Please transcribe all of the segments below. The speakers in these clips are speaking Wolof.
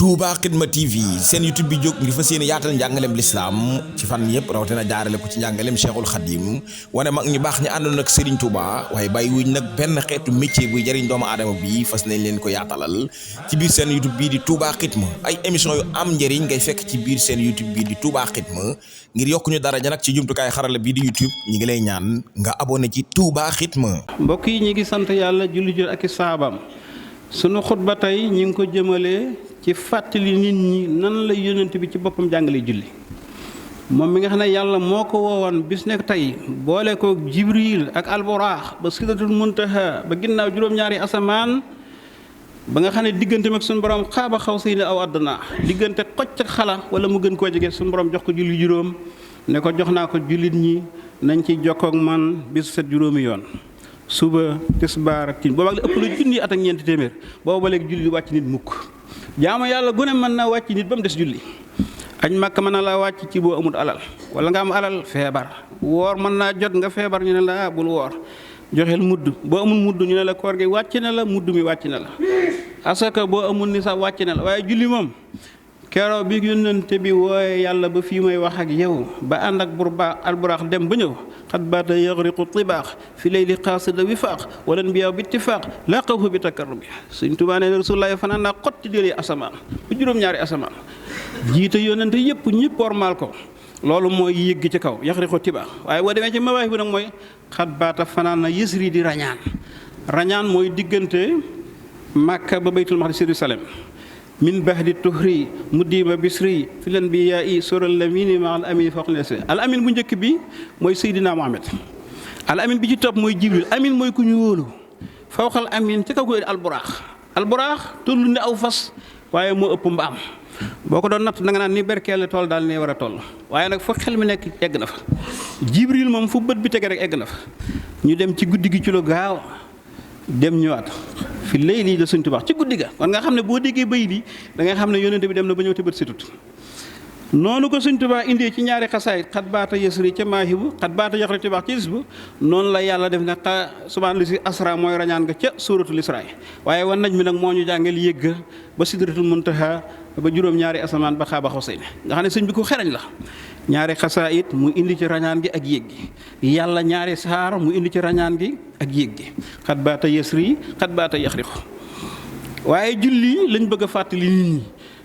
Touba Xidma TV seen YouTube bi jóg ngir fas yéene yaatal njàngaleem lislaam ci fan yëpp rawatina jaarale ko ci njàngaleem Cheikhul Khadim wane mag ñu baax ñi àndoon ak Serigne Touba waaye bàyyi wuñ nag benn xeetu métier buy jëriñ doomu aadama bi fas nañ leen ko yaatalal ci biir seen YouTube bii di Touba Xidma ay émission yu am njëriñ ngay fekk ci biir seen YouTube bii di Touba Xidma ngir yokku ñu daraja nag ci jumtukaay xarala bii di YouTube ñi ngi lay ñaan nga abonné ci Touba Xidma. mbokk yi ñi ngi sant yàlla julli jël ak i saabam sunu xutba tey ñi ngi ko jëmale ci fàttali nit ñi nan la yonent bi ci boppam jàngale julli moom mi nga xam ne yàlla moo ko woowoon bis nekk tey boole ko jibril ak alburaax ba sidratul muntaha ba ginnaaw juróom-ñaari asamaan ba nga xam ne diggante mag suñu borom xaaba xaw say ne aw àdduna diggante xocc ak xala wala mu gën koo jege suñu borom jox ko julli juróom ne ko jox naa ko jullit ñi nañ ci jokkoog man bis set juróomi yoon suba tisbaar ak tin boobaag la ëpp la junni at ak ñeenti téeméer booba ba léegi julli wàcc nit mukk jaamu yàlla gune mën na wàcc nit ba mu des julli añ màkk mën na la wàcc ci boo amul alal wala nga am alal feebar woor mën naa jot nga feebar ñu ne la bul woor joxeel mudd boo amul mudd ñu ne la koor gi wàcc na la mudd mi wàcc na la asaka boo amul ni sax wàcc na la waaye julli moom keroog bi yónnante bi wooye yàlla ba fii may wax ak yow ba ànd ak alburaax dem ba ñëw xat baata yaxriqu tibaax fi layli qaasida wifaaq walan biyaa bi ittifaaq laqawhu bi takarrubi Sëñ Tuubaa ne Rasulullaahi fanaan naa xotti déeli asamaan bu juróom-ñaari asamaan jiite yónnante yëpp ñëpp ormaal ko loolu mooy yëgg ci kaw yaxriqu tibaax waaye boo demee ci mawaahib bi nag mooy xat baata fanaan na yësri di rañaan mooy diggante Makka ba Baytul Maqdis Jérusalem min bahdi tuhri muddima bisri fi len bi yaa i soral lamini ma al amin faqlese al amin bu njëkk bi mooy Seydina Muhammad al amin bi ci topp mooy Jibril amin mooy ku ñu wóolu fawxal amin ci kaw ko alburaax tollu ne aw fas waaye moo ëpp mbaam boo ko doon natt da nga naan ni berkeele toll daal ne war a toll waaye nag fa xel mi nekk egg na fa Jibril moom fu bët bi tege rek egg na fa ñu dem ci guddi gi ci lu gaaw dem ñëwaat fi lay lii da Sëñ Tuubaa ci guddi ga kon nga xam ne boo déggee bay di da ngay xam ne yonente bi dem na ba ñëw te bët situt noonu ko Sëñ Tuubaa indee ci ñaari xasaayit xat baata yësri ca maahibu xat baata yaxri tibaax ci isbu noonu la yàlla def ne subhaana li si asra mooy rañaan nga ca suuratul israa waaye wan nañ mi nag moo ñu jàngal yëgg ba sidratul muntaha ba juróom-ñaari asamaan ba xaaba xaw say ne nga xam ne sëñ bi ku xereñ la ñaari xasaayit mu indi ci rañaan gi ak yéeg gi yàlla ñaari saar mu indi ci rañaan gi ak yéeg gi xat baata yësri xat baata yaxriqu waaye julli lañ bëgg a fàttali nit ñi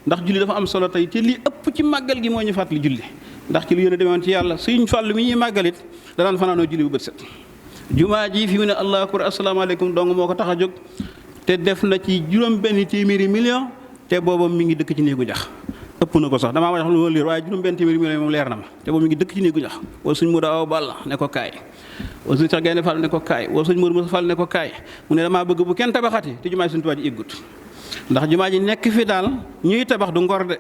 ndax julli dafa am solo tey te li ëpp ci màggal gi moo ñu fàttali julli ndax ci lu yéen a demoon ci yàlla suñ fàll mi ñuy màggalit danaan fanaanoo julli bu bët set jumaa ji fi mu ne allahu akbar asalaamaaleykum dong moo ko tax a jóg te def na ci juróom benn téeméeri million te booba mi ngi dëkk ci néegu ñax ëpp na ko sax damaa wax lu ma liir waaye juróom benn téeméeri million moom leer na ma te booba mi ngi dëkk ci néegu ñax wala suñ mu daaw ball ne ko kaay wala suñ sax gaynde fall ne ko kaay wala suñ Moodu Musaa Fall ne ko kaay mu ne damaa bëgg bu kenn tabaxati te jumaa Sëñ Tuubaa ji eggut ndax jumaa ji nekk fi daal ñuy tabax du ngor de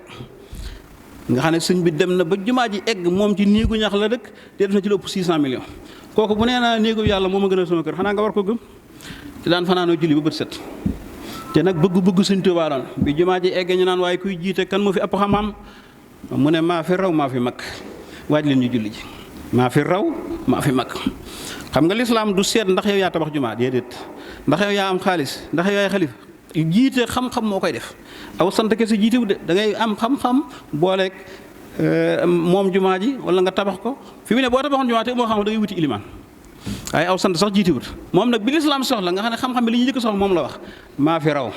nga xam ne sëñ bi dem na ba jumaa ji egg moom ci néegu ñax la dëkk te def na ci lu ëpp 600 millions kooku bu nee naa néegu yàlla moo ma gën a sama kër xanaa nga war ko gëm te daan fanaanoo julli ba bët set te nag bëgg Sëñ Tuubaa doon bi jumaa ji egg ñu naan waaye kuy jiite kan moo fi ëpp xam-xam mu ne maa fi raw maa fi mag waaj leen ñu julli ji maa fi raw maa fi mag xam nga lislaam du seet ndax yow yaa tabax jumaa déedéet ndax yow yaa am xaalis ndax yow yaay xalif jiite xam-xam moo koy def aw sant kese jiitewu de da ngay am xam-xam booleeg moom jumaa ji wala nga tabax ko fi mu ne boo tabaxoon jumaa te moo xam da ngay wuti ilimaan waaye aw sant sax jiitewut moom nag bi lislaam soxla nga xam ne xam-xam bi li ñuy njëkk soxla moom la wax maa fi raw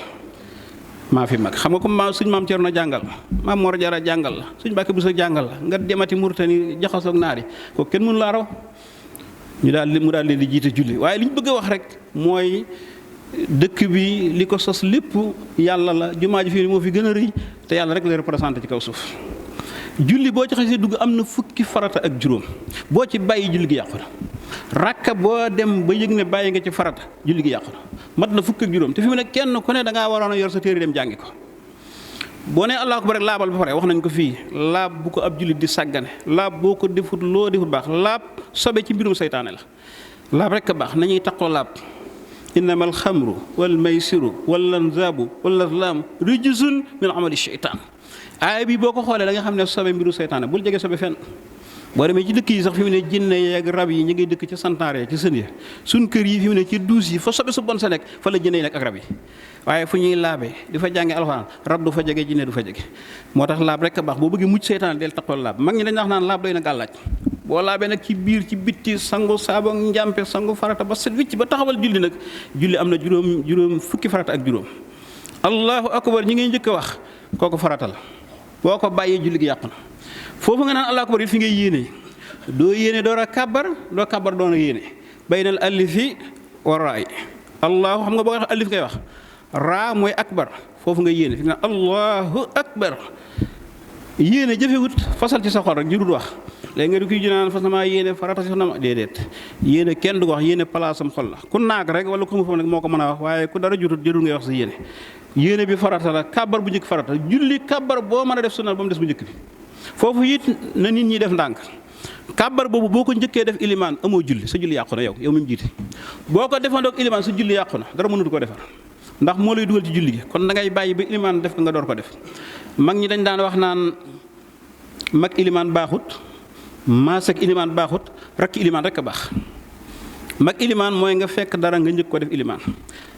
maa fi mag xam nga comme suñ maam Cerno jàngal maam Mor Jaara jàngal la suñ Mbàkke Buso jàngal la nga demati Murtani jaxasoog naar yi ko kenn mënu laa raw mu daal leen di jiite julli waaye li ñu bëgg a wax rek mooy dëkk bi li ko sos lépp yàlla la jumaa ji fii moo fi gën a rëy te yàlla rek lay représenté ci kaw suuf julli boo ci xasee dugg am na fukki farata ak juróom boo ci bàyyi julli gi yàqu na rakka boo dem ba yëg ne bàyyi nga ci farata julli gi yàqu na mat na fukk ak juróom te fi mu ne kenn ku ne da ngaa waroon a yor sa téere dem jàngi ko boo nee allahu akbar rek laabal ba pare wax nañ ko fii laab bu ko ab jullit di sàggane laab boo ko defut loo defut baax laab sobe ci mbirum seytaane la laab rek a baax nañuy taqoo laab innama alxamru wal maysiru wal anzaabu wal azlaamu rijsun min amali sheytaan aaya bi boo ko xoolee da nga xam ne sobe mbiru seytaane bul jege sobe fenn boo demee ci dëkk yi sax fi mu ne jinne yeeg rab yi ñu ngi dëkk ci santaare ci sën ya suñ kër yi fi mu ne ci duus yi fa sobe su bon sa nekk fa la jinne yi nekk ak rab yi waaye fu ñuy laabee di fa jànge alxuraan rab du fa jege jinne du fa jege moo tax laab rek a baax boo bëggee mucc seytaan del taxawal laab mag ñi dañ wax naan laab doy na gàllaaj boo laabee nag ci biir ci bitti sangu saabo njàmpe sangu farata ba set wicc ba taxawal julli nag julli am na juróom fukki farata ak juróom allahu akbar ñi ngay njëkk a wax kooku farata la boo ko bàyyee julli gi yàqu na foofu nga naan allahu akbar it fi ngay yéene doo yéene door a kàbbar doo kàbbar doon a yéene baynal alifi wa raay allahu xam nga boo wax alif ngay wax raa mooy akbar foofu nga yéene fi nga allahu akbar yéene jëfewut fasal ci sa xol rek jurul wax léegi nga di koy junaan fas na maa yéene farata si na ma déedéet yéene kenn du ko wax yéene palaasam xol la ku naag rek wala ku mu fa nag moo ko mën a wax waaye ku dara jutut jërul ngay wax sa yéene bi farata la kàbbar bu njëkk farata julli kàbbar boo mën a def sunna ba mu des bu njëkk bi foofu it na nit ñi def ndànk kàbbar boobu boo ko njëkkee def ilimaan amoo julli sa julli yàqu na yow mi mu jiite boo ko defandoog ilimaan sa julli yàqu na dara mënut ko defar ndax moo lay dugal ci julli gi kon da ngay bàyyi ba ilimaan def ko nga door ko def mag ñi dañ daan wax naan mag ilimaan baaxut maas ak ilimaan baaxut rakk ilimaan rek a baax mag ilimaan mooy nga fekk dara nga njëkk ko def ilimaan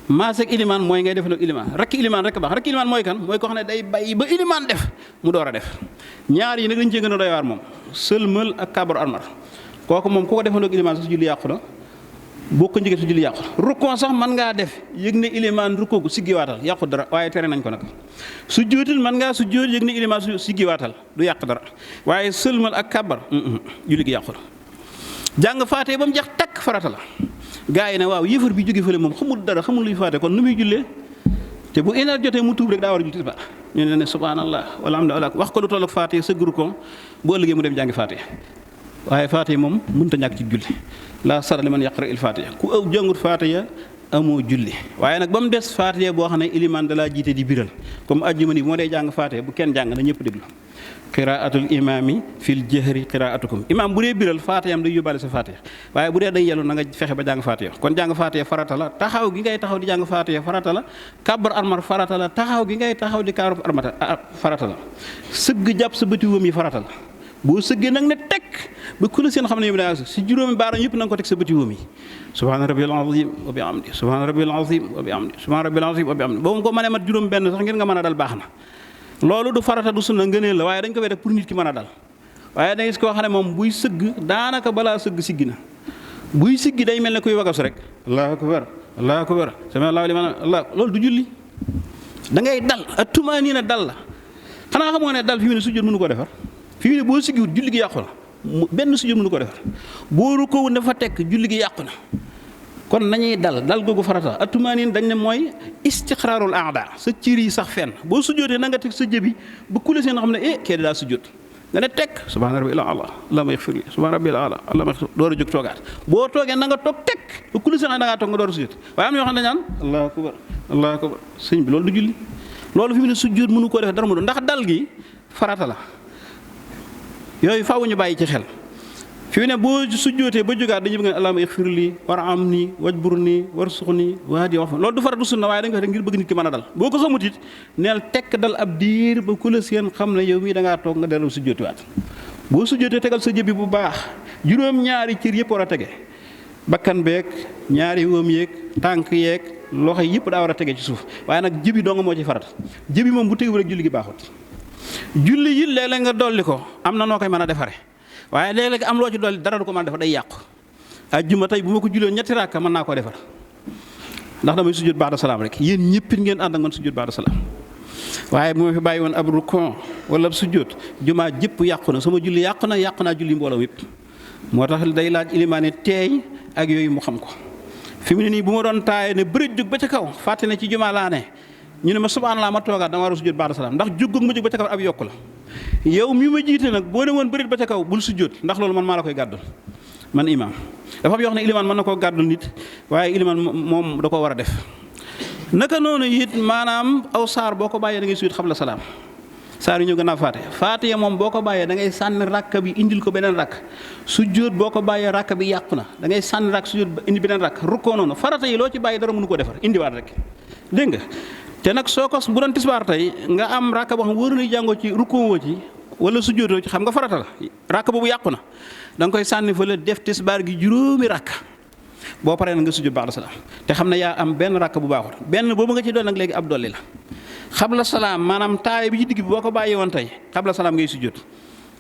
maas ak ilimaan mooy ngay defal ilimaan rakk ilimaan rek a baax rakk ilimaan mooy kan mooy ko xam ne day bàyyi ba ilimaan def mu door a def ñaar yi nag dañ cee gën a doy waar moom sëlmal ak kàbbaru armar kooku moom ku ko defandoo ilimaan sa julli yàqu na boo ko njëkkee sa julli yàqu rukkoo sax mën ngaa def yëg ne ilimaan rukkoo ko siggiwaatal yàqu dara waaye tere nañ ko nag su jóotil mën ngaa su jóot yëg ne ilimaan su siggiwaatal du yàq dara waaye sëlmal ak kàbbar julli gi yàqu la jàng faatee ba mu jeex takk farata la gaa yi ne waaw yëfar bi jóge fële moom xamul dara xamul luy faate kon nu muy jullee te bu une heure jotee mu tuub rek daa war a julli tisbaar ñu ne subhanallah walhamdulillah wax ko lu toll ak faatee sëggru ko bu ëllëgee mu dem jàngi faatee waaye faatee moom mënut a ñàkk ci julli laa sara li man yaqra il faatiha ku aw jàngut faatiha amoo julli waaye nag ba mu des faatiha boo xam ne ilimaan da laa jiite di biral comme ajjuma ni bu ma dee jàng faatiha bu kenn jàng na ñëpp déglu qiraatul imaami fil jahri qiraatukum imaam bu dee biral faatiham day yóbbaale sa faatiha waaye bu dee day yelu na nga fexe ba jàng faatiha kon jàng faatiha farata la taxaw gi ngay taxaw di jàng faatiha farata la kàbbar armar farata la taxaw gi ngay taxaw di kaaru armar farata la sëgg jàpp sa bëti wóom yi farata la boo sëggee nag ne teg ba ku la seen xam ne yow daa si juróomi baaram yëpp na nga ko teg sa bëti wóom yi subhaana rabbiyal azim wa bihamdi subhaana rabbiyal azim wa bihamdi subhaana rabbiyal azim wa bihamdi boo ko mënee mat juróom benn sax ngeen nga mën a dal baax na loolu du farata du sunna ngëneel la waaye dañ ko fay def pour nit ki mën a dal waaye da gis koo xam ne moom buy sëgg daanaka balaa sëgg siggi na buy siggi day mel ne kuy wagasu rek allahu akbar allahu akbar sami allahu liman allah loolu du julli da ngay dal ak tumaaniina dal la xanaa xamoo ne dal fi mu ne sujjóot mënu ko defar fi mu ne boo siggiwut julli gi yàqu na benn sujjóot mënu ko defar boo rukkoo dafa tekk julli gi yàqu na kon nañuy dal googu farata atumaaniin dañ ne mooy istixraarul aada sa cër yi sax fenn boo sujjóotee na nga teg sa jëbi ba kule seen xam ne kee daa sujjóot nga ne teg subhaana rabbil a'la allahumma ighfir li subhaana rabbil a'la allahumma ighfir door a jóg toogaat boo toogee na nga toog teg ba kule seen da ngaa toog nga door a sujjóot waaye am na yoo xam ne dañ naan allahu akbar allahu akbar sëñ bi loolu du julli loolu fi mu ne sujjóot mënu koo def dara mu doon ndax dal gi farata la yooyu faaw ñu bàyyi ci xel fi mu ne boo sujjootee ba jógaat dañuy bëgg ne allahumma ighfir li warhamni wajburni warzuqni wahdi wax loolu du faratu sunna waaye dañ ko def ngir bëgg nit ki mën a dal boo ko xamut it neel tekk dal ab diir ba ku la seen xam ne yow mii da ngaa toog nga dellu sujjootiwaat boo sujjootee tegal sa jëbi bu baax juróom-ñaari cër yëpp war a tege bakkan beeg ñaari wóom yeeg tànk yeeg loxo yëpp daa war a tege ci suuf waaye nag jëbi doo nga moo ci farat jëbi moom bu tegu rek julli gi baaxut julli yi léeg-léeg nga dolli ko am na noo koy mën a defare waaye léeg-léeg am loo ci dolli dara du ko mën a defar day yàqu ajjuma tey bu ma ko jullee ñetti rakka mën naa koo defar ndax damay sujjóot ba'da salaam rek yéen ñëpp ngeen ànd ak man sujjóot ba'da salaam waaye bu ma fi bàyyi woon ab rukon wala ab sujjóot jumaa jëpp yàqu na sama julli yàqu naa julli mbooloo yëpp moo tax day laaj ilimaane teey ak yooyu mu xam ko fi mu ne nii bu ma doon taaye ne bëri jóg ba ca kaw fàtte ne ci jumaa laa ne ñu ne ma subhanallah ma toogaat dama war a sujjóot ba'da salaam ndax jóg ma jóg ba ca kaw ab yokku la yow mi ma jiite nag boo ne woon bërit ba ca kaw bul sujjóot ndax loolu man maa la koy gàddul man imaam dafa am yoo xam ne ilimaan mën na koo gàddul nit waaye ilimaan moom da koo war a def naka noonu it maanaam aw saar boo ko bàyyee da ngay sujjóot xabla salaam saar yu ñëw gannaaw faatiha moom boo ko bàyyee da ngay sànni rakk bi indil ko beneen rakk sujjóot boo ko bàyyee rakk bi yàqu na da ngay sànni rakk sujjóot indi beneen rakk rukkoo noonu farata yi loo ci bàyyi dara mënu ko defar indiwaat rek dégg nga te nag soo ko bu doon tisbaar tey nga am rakk boo xam wóoru na jàngoo ci rukkoo woo ci wala sujjóotoo ci xam nga farata la rakk boobu yàqu na da nga koy sànni fa la def tisbaar gi juróomi rakk boo paree na nga sujjóot ba'da salaam te xam ne yaa am benn rakk bu baaxul benn boobu nga ci doon nag léegi ab dolli la xabla salaam maanaam taay bi ci digg bi boo ko bàyyi woon tey xabla salaam ngay sujjóot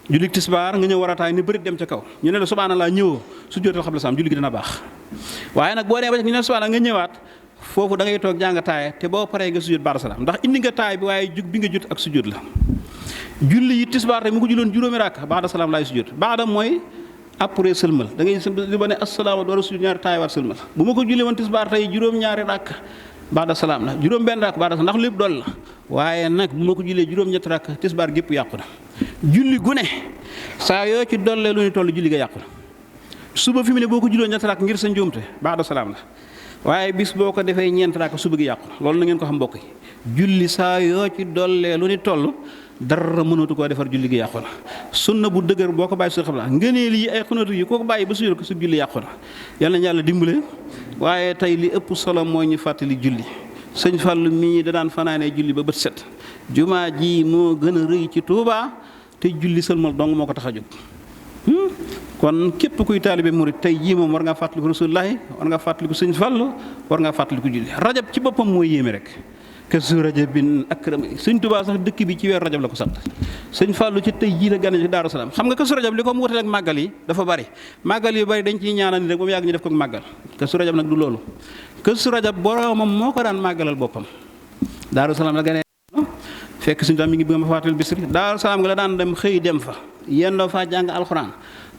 julli tisbaar nga ñëw war a taay ni bëri dem ca kaw ñu ne la subhaanallaa ñëwoo sujjóotal xabla salaam julli gi dina baax waaye nag boo dee ba ñu ne subhaanallaa nga ñëwaat foofu da ngay toog jàng taaya te boo paree nga sujjóot ba'da salaam ndax indi nga taay bi waaye jug bi nga jot ak sujjóot la julli yi tisbaar tey mu ko julloon juróomi rakk ba'da salaam laay sujjóot ba'da mooy après sëlmal da ngay di ba ne asalaama door a sujjóot ñaari taayawaat sëlmal bu ma ko julli woon tisbaar tey juróom-ñaari rakk ba'da salaam la juróom benn rakk ba'da salaam ndax lépp dool la waaye nag bu ma ko jullee juróom-ñetti rakk tisbaar gépp yàqu na julli gu ne saa yoo ci dollee lu ñu toll julli ga yàqu na suba fi mu ne boo ko julloo ñetti rakk ngir sa njuumte ba'da salaam la waaye bis boo ko defee ñeent rakk suba gi yàqu na loolu na ngeen ko xam mbokk yi julli saa yoo ci dollee lu ñu toll dara mënatu koo defar julli gi yàqu na sunna bu dëgër boo ko bàyyi su xam la ngëneel yi ay xunatu yi koo ko bàyyi ba sujjóot ko su julli yàqu na yal na yàlla dimbale waaye tey li ëpp solo mooy ñu fàttali julli sëñ Fallu mii da daan fanaanee julli ba bët set jumaa ji moo gën a rëy ci Tuubaa te julli sëlmal dong moo ko tax a jóg kon képp kuy taalibe murit tey jii moom war ngaa fàttaliku Rasulullaahi war ngaa fàttaliku sëñ Fallu war ngaa fàttaliku julli rajab ci boppam mooy yéeme rek kasu rajabin akram sëñ Tuubaa sax dëkk bi ci weer rajab la ko sant sëñ Fallu ci tey jii la gane ci Daaru Salaam xam nga kasu rajab li ko mu wutale ak màggal yi dafa bari màggal yu bari dañ ciy ñaanal ni rek ba mu yàgg ñu def ko màggal kasu rajab nag du loolu kasu rajab boroomam moo ko daan màggalal boppam Daaru Salaam la gane fekk suñu tam mi ngi bëgg ma fàttali bisri Daaru Salaam nga la daan dem xëy dem fa yendoo faa jàng alxuraan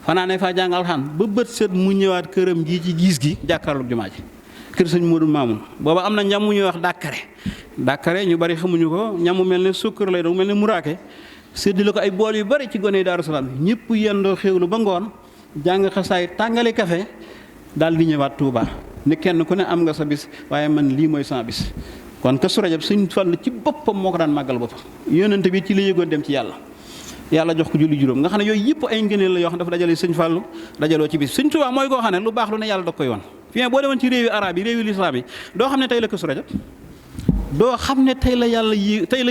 fanaane faa jàng alxuraan ba bët set mu ñëwaat këram ji ci giis gi jàkkaarloog jumaa ji kër sëñ Moodu Maamun booba am na ñam mu ñuy wax dàkkare ñu bari xamuñu ko ñam mu mel ne sukkar lay doon mel ne muraake séddale ko ay bool yu bari ci gone yi Daaru Salaam ñëpp yendoo xéwlu ba ngoon jàng xasaay tàngale kafe daal di ñëwaat Tuubaa ne kenn ku ne am nga sa bis waaye man lii mooy sama bis kon Kazu Rajab sëñ Fallu ci boppam moo ko daan màggal boppam yónnante bi ci la yëgoon dem ci yàlla jox ko julli juróom nga xam ne yooyu yëpp ay ngëneel la yoo xam dafa dajale sëñ Fallu dajaloo ci bis sëñ Tuubaa mooy koo xam ne lu baax lu ne yàlla da koy woon fii boo demoon ci réewi arab yi réewi lislaam yi doo xam ne tey la Kazu Rajab doo xam ne tey la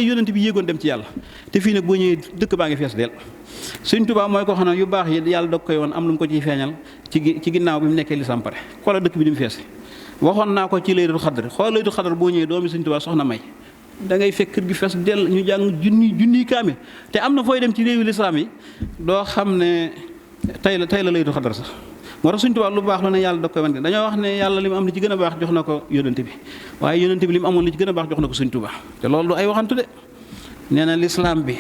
yónnante bi yéegoon dem ci yàlla te fii nag boo ñëwee dëkk baa ngi fees del sëñ Tuubaa mooy koo xam ne yu baax yi yàlla da koy woon am lu mu ko ciy feeñal ci ginnaaw bi mu nekkee lislaam pare xoola dëkk bi ni mu fees waxoon naa ko ci laylatul xadr xool laylatul xadr boo ñëwee doomi sëñ Tuubaa soxna May da ngay fekk kër gi fees del ñu jàng junni kaame te am na fooy dem ci réewi lislaam yi doo xam ne tey la laylatul xadr sax moo tax sëñ Tuubaa lu baax lu ne yàlla da koy wan dañoo wax ne yàlla li mu am li ci gën a baax jox na ko yónnante bi waaye yónnante bi li mu amoon li ci gën a baax jox na ko sëñ Tuubaa te loolu du ay waxantu de nee na lislaam bi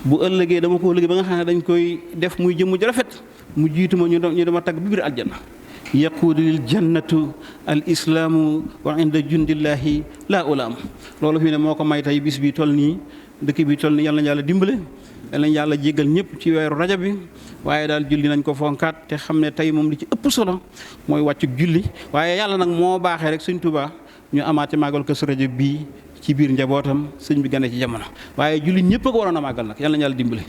bu ëllëgee dama ko ëllëgee ba nga xam ne dañ koy def muy jëmm ju rafet mu jiitu ma ñu dama tagg bi biir aljanna yaquudu lil jannatu al islaamu wa inda jundillahi laa ulaam loolu fi ne moo ko may tey bis bi toll nii dëkk bi toll nii yàlla na yàlla dimbale yàlla na yàlla jéggal ñëpp ci weeru rajab bi waaye daal julli nañ ko fonkaat te xam ne tey moom li ci ëpp solo mooy wàccug julli waaye yàlla nag moo baaxee rek sëñ Tuubaa ñu amaate màggal Kazu Rajab bii ci biir njabootam sëñ bi gane ci jamono waaye julli ñëpp a ko waroon a màggal nag yàlla na yàlla dimbale.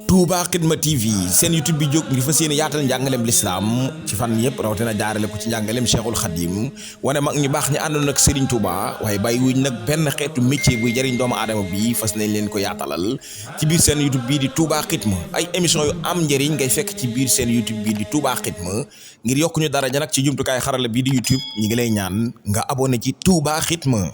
Touba Xidma TV seen YouTube bi jóg ngir fas yéene yaatal njàngaleem lislaam ci fan yëpp rawatina jaarale ko ci njàngaleem Cheikhul Khadim wane mag ñu baax ñi àndoon ak Serigne Touba waaye bàyyi wuñ nag benn xeetu métier buy jëriñ doomu aadama bi fas nañ leen ko yaatalal ci biir seen YouTube bii di Touba Xidma ay émission yu am njëriñ ngay fekk ci biir seen YouTube bii di Touba Xidma ngir yokku ñu daraja nag ci jumtukaay xarala bii di YouTube ñi ngi lay ñaan nga abonné ci Touba Xidma.